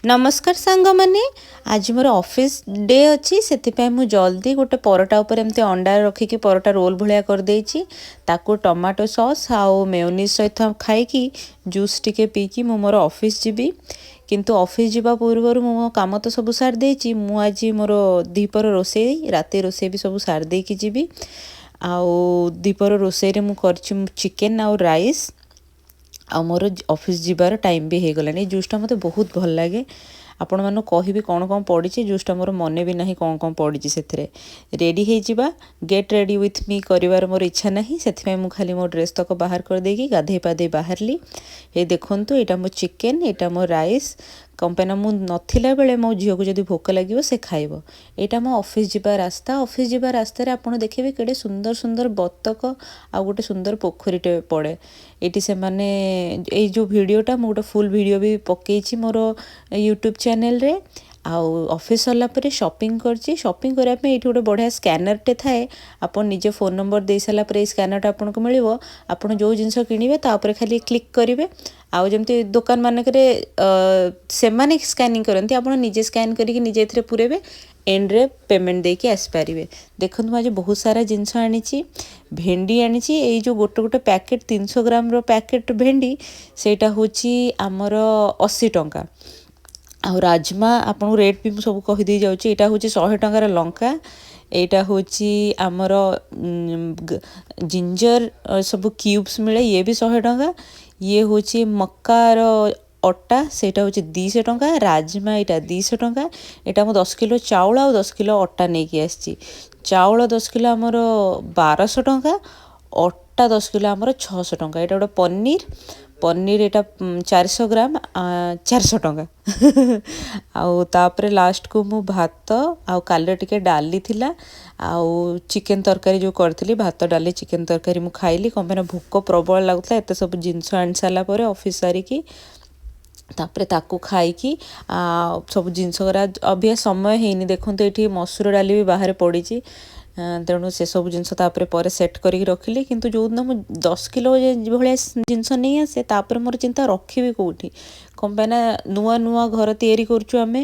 ନମସ୍କାର ସାଙ୍ଗମାନେ, ଆଜି ମୋର ଅଫିସ୍ ଡେ ଅଛି। ସେଥିପାଇଁ ମୁଁ ଜଲ୍ଦି ଗୋଟେ ପରଟା ଉପରେ ଏମିତି ଅଣ୍ଡା ରଖିକି ପରଟା ରୋଲ୍ ଭଳିଆ କରିଦେଇଛି। ତାକୁ ଟମାଟୋ ସସ୍ ଆଉ ମେୟୋନିଜ୍ ସହିତ ଖାଇକି, ଜୁସ୍ ଟିକେ ପିଇକି ମୁଁ ମୋର ଅଫିସ୍ ଯିବି। କିନ୍ତୁ ଅଫିସ୍ ଯିବା ପୂର୍ବରୁ ମୁଁ ମୋ କାମ ତ ସବୁ ସାରି ଦେଇଛି। ମୁଁ ଆଜି ମୋର ଦ୍ୱିପହର ରୋଷେଇ, ରାତି ରୋଷେଇ ବି ସବୁ ସାରି ଦେଇକି ଯିବି। ଆଉ ଦ୍ୱିପହର ରୋଷେଇରେ ମୁଁ କରିଛି ଚିକେନ୍ ଆଉ ରାଇସ୍। ଆଉ ମୋର ଅଫିସ୍ ଯିବାର ଟାଇମ୍ ବି ହେଇଗଲାଣି। ଏଇ ଜୁସ୍ଟା ମୋତେ ବହୁତ ଭଲ ଲାଗେ। ଆପଣମାନଙ୍କୁ କହିବି କ'ଣ କ'ଣ ପଡ଼ିଛି। ଜୁସ୍ଟା ମୋର ମନେ ବି ନାହିଁ କ'ଣ କ'ଣ ପଡ଼ିଛି ସେଥିରେ। ରେଡ଼ି ହେଇଯିବା। ଗେଟ୍ ରେଡ଼ି ୱିଥ୍ ମି କରିବାର ମୋର ଇଚ୍ଛା ନାହିଁ, ସେଥିପାଇଁ ମୁଁ ଖାଲି ମୋ ଡ୍ରେସ୍ ତକ ବାହାର କରିଦେଇକି ଗାଧେଇ ପାଧେଇ ବାହାରିଲି। ଏଇ ଦେଖନ୍ତୁ, ଏଇଟା ମୋ ଚିକେନ୍, ଏଇଟା ମୋ ରାଇସ୍। କ'ଣ ପାଇଁ ନା ମୁଁ ନଥିଲା ବେଳେ ମୋ ଝିଅକୁ ଯଦି ଭୋକ ଲାଗିବ, ସେ ଖାଇବ। ଏଇଟା ମୋ ଅଫିସ୍ ଯିବା ରାସ୍ତା। ଅଫିସ୍ ଯିବା ରାସ୍ତାରେ ଆପଣ ଦେଖିବେ କେଡ଼େ ସୁନ୍ଦର ସୁନ୍ଦର ବତକ ଆଉ ଗୋଟେ ସୁନ୍ଦର ପୋଖରୀଟେ ପଡ଼େ ଏଇଠି। ସେମାନେ ଏଇ ଯେଉଁ ଭିଡ଼ିଓଟା, ମୁଁ ଗୋଟେ ଫୁଲ୍ ଭିଡ଼ିଓ ବି ପକେଇଛି ମୋର ୟୁଟ୍ୟୁବ୍ ଚ୍ୟାନେଲରେ। ଆଉ ଅଫିସ୍ ସରିଲା ପରେ ସପିଂ କରିଛି। ସପିଂ କରିବା ପାଇଁ ଏଇଠି ଗୋଟେ ବଢ଼ିଆ ସ୍କାନରଟେ ଥାଏ। ଆପଣ ନିଜେ ଫୋନ୍ ନମ୍ବର ଦେଇ ସାରିଲା ପରେ ଏଇ ସ୍କାନରଟା ଆପଣଙ୍କୁ ମିଳିବ। ଆପଣ ଯେଉଁ ଜିନିଷ କିଣିବେ, ତା ଉପରେ ଖାଲି କ୍ଲିକ୍ କରିବେ। ଆଉ ଯେମିତି ଦୋକାନ ମାନଙ୍କରେ ସେମାନେ ସ୍କାନିଂ କରନ୍ତି, ଆପଣ ନିଜେ ସ୍କାନ୍ କରିକି ନିଜେ ଏଥିରେ ପୁରେଇବେ, ଏଣ୍ଡରେ ପେମେଣ୍ଟ ଦେଇକି ଆସିପାରିବେ। ଦେଖନ୍ତୁ, ମୁଁ ଆଜି ବହୁତ ସାରା ଜିନିଷ ଆଣିଛି। ଭେଣ୍ଡି ଆଣିଛି। ଏଇ ଯେଉଁ ଗୋଟେ ଗୋଟେ ପ୍ୟାକେଟ୍, 300 ଗ୍ରାମର ପ୍ୟାକେଟ୍ ଭେଣ୍ଡି, ସେଇଟା ହେଉଛି ଆମର 80 ଟଙ୍କା। ଆଉ ରାଜମା, ଆପଣଙ୍କୁ ରେଟ୍ ବି ମୁଁ ସବୁ କହିଦେଇ ଯାଉଛି। ଏଇଟା ହେଉଛି 100 ଟଙ୍କାର ଲଙ୍କା। ଏଇଟା ହେଉଛି ଆମର ଜିଞ୍ଜର ସବୁ କ୍ୟୁବ୍ସ ମିଳେ, ଇଏ ବି 100 ଟଙ୍କା। ଇଏ ହେଉଛି ମକାର ଅଟା, ସେଇଟା ହେଉଛି 200 ଟଙ୍କା। ରାଜମା ଏଇଟା 200 ଟଙ୍କା। ଏଇଟା ମୁଁ 10 କିଲୋ ଚାଉଳ ଆଉ 10 କିଲୋ ଅଟା ନେଇକି ଆସିଛି। ଚାଉଳ 10 କିଲୋ ଆମର 1200 ଟଙ୍କା, ଅଟା 10 କିଲୋ ଆମର 600 ଟଙ୍କା। ଏଇଟା ଗୋଟେ ପନିର। ପନିର ଏଇଟା 400 ଗ୍ରାମ, 400 ଟଙ୍କା। ଆଉ ତାପରେ ଲାଷ୍ଟକୁ ମୁଁ ଭାତ ଆଉ କାଲିର ଟିକେ ଡାଲି ଥିଲା ଆଉ ଚିକେନ୍ ତରକାରୀ ଯେଉଁ କରିଥିଲି, ଭାତ, ଡାଲି, ଚିକେନ୍ ତରକାରୀ ମୁଁ ଖାଇଲି। କ'ଣ ପାଇଁ ନା ଭୋକ ପ୍ରବଳ ଲାଗୁଥିଲା ଏତେ ସବୁ ଜିନିଷ ଆଣି ସାରିଲା ପରେ ଅଫିସ୍ ସାରିକି। ତାପରେ ତାକୁ ଖାଇକି ସବୁ ଜିନିଷ ଗୁରା ଅଭ୍ୟାସ ସମୟ ହେଇନି। ଦେଖନ୍ତୁ, ଏଇଠି ମସୁର ଡାଲି ବି ବାହାରେ ପଡ଼ିଛି। ତେଣୁ ସେସବୁ ଜିନିଷ ତାପରେ ପରେ ସେଟ୍ କରିକି ରଖିଲି। କିନ୍ତୁ ଯେଉଁଦିନ ମୁଁ 10 କିଲୋ ଭଳିଆ ଜିନିଷ ନେଇ ଆସେ, ତାପରେ ମୋର ଚିନ୍ତା, ରଖିବି କେଉଁଠି? କ'ଣ ପାଇଁ ନା ନୂଆ ନୂଆ ଘର ତିଆରି କରୁଛୁ ଆମେ,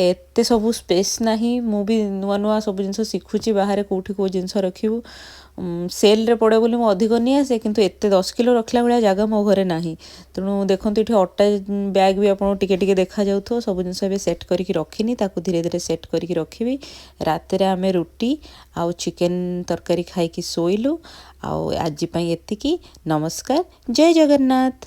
ଏତେ ସବୁ ସ୍ପେସ୍ ନାହିଁ। ମୁଁ ବି ନୂଆ ନୂଆ ସବୁ ଜିନିଷ ଶିଖୁଛି, ବାହାରେ କେଉଁଠି କେଉଁ ଜିନିଷ ରଖିବୁ। ସେଲ୍ରେ ପଡ଼େ ବୋଲି ମୁଁ ଅଧିକ ନେଇ ଆସେ, କିନ୍ତୁ ଏତେ 10 କିଲୋ ରଖିଲା ଭଳିଆ ଜାଗା ମୋ ଘରେ ନାହିଁ। ତେଣୁ ଦେଖନ୍ତୁ, ଏଠି ଅଟା ବ୍ୟାଗ୍ ବି ଆପଣଙ୍କୁ ଟିକେ ଟିକେ ଦେଖାଯାଉଥିବ। ସବୁ ଜିନିଷ ଏବେ ସେଟ୍ କରିକି ରଖିନି, ତାକୁ ଧୀରେ ଧୀରେ ସେଟ୍ କରିକି ରଖିବି। ରାତିରେ ଆମେ ରୁଟି ଆଉ ଚିକେନ୍ ତରକାରୀ ଖାଇକି ଶୋଇଲୁ। ଆଉ ଆଜି ପାଇଁ ଏତିକି। ନମସ୍କାର, ଜୟ ଜଗନ୍ନାଥ।